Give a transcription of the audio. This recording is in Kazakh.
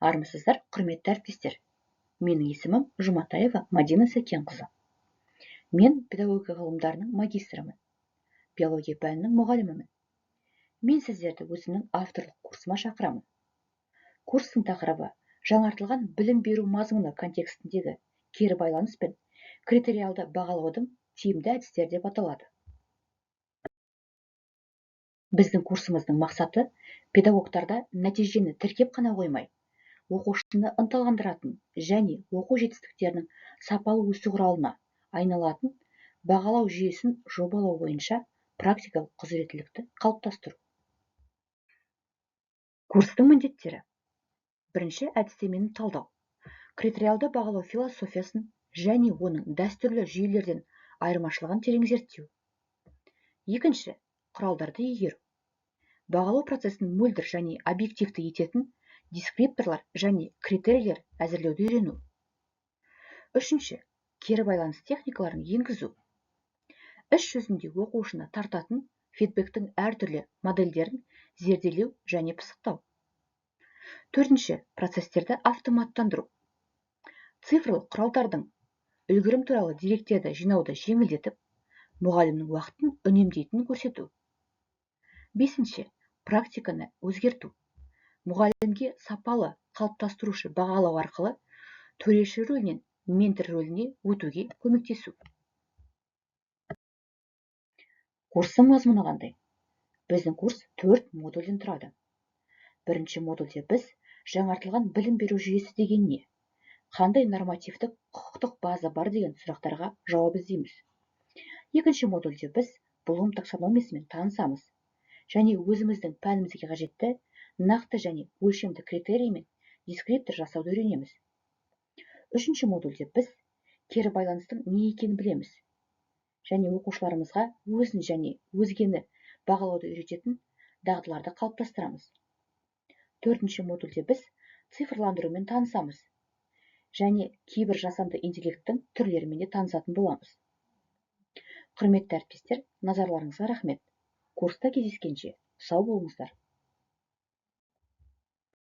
Армысыздар, құрметті әріптестер! Менің есімім Жұматаева Мадина Сәкенқызы. Мен педагогика ғылымдарының магистрімін, биология пәнінің мұғалімімін. Мен сіздерді өзімнің авторлық курсыма шақырамын. Курстың тақырыбы жаңартылған білім беру мазмұны контекстіндегі кері байланыс пен критериалды бағалаудың тиімді әдістері деп аталады. Біздің курсымыздың мақсаты педагогтарда нәтижені тіркеп қана қоймай, оқушыны ынталандыратын және оқу жетістіктерінің сапалы өсу құралына айналатын бағалау жүйесін жобалау бойынша практикалық құзыреттілікті қалыптастыру. Курстың міндеттері. Бірінші, әдістемені талдау. Критериалды бағалау философиясын және оның дәстүрлі жүйелерден айырмашылығын терең зерттеу. Екінші, құралдарды игеру. Бағалау процесін мөлдір және объективті ететін дескрипторлар және критерийлер әзірлеуді үйрену. Үшінші, кері байланыс техникаларын енгізу. Іс жүзінде оқушыны тартатын фидбэктің әртүрлі модельдерін зерделеу және пысықтау. Төртінші, процестерді автоматтандыру. Цифрлық құралдардың үлгерім туралы деректерді жинауды жеңілдетіп, мұғалімнің уақытын үнемдейтінін көрсету. Бесінші, практиканы өзгерту. Мұғалімге сапалы қалыптастырушы бағалау арқылы төреші рөлінен ментор рөліне өтуге көмектесу. Курстың мазмұны қандай? Біздің курс 4 модульден тұрады. Бірінші модульде біз жаңартылған білім беру жүйесі деген не? Қандай нормативтік құқықтық база бар деген сұрақтарға жауап іздейміз. Екінші модульде біз Блум таксономиясымен танысамыз және өзіміздің пәнімізге қажетті нақты және өлшемді критерий мен дескриптор жасауды үйренеміз. Үшінші модульде біз кері байланыстың не екенін білеміз және оқушыларымызға өзін және өзгені бағалауды үйрететін дағдыларды қалыптастырамыз. Төртінші модульде біз цифрландырумен танысамыз және кейбір жасанды интеллекттің түрлерімен де танысатын боламыз. Құрметті әріптестер, назарларыңызға рахмет. Курста кездескенше сау болыңыздар.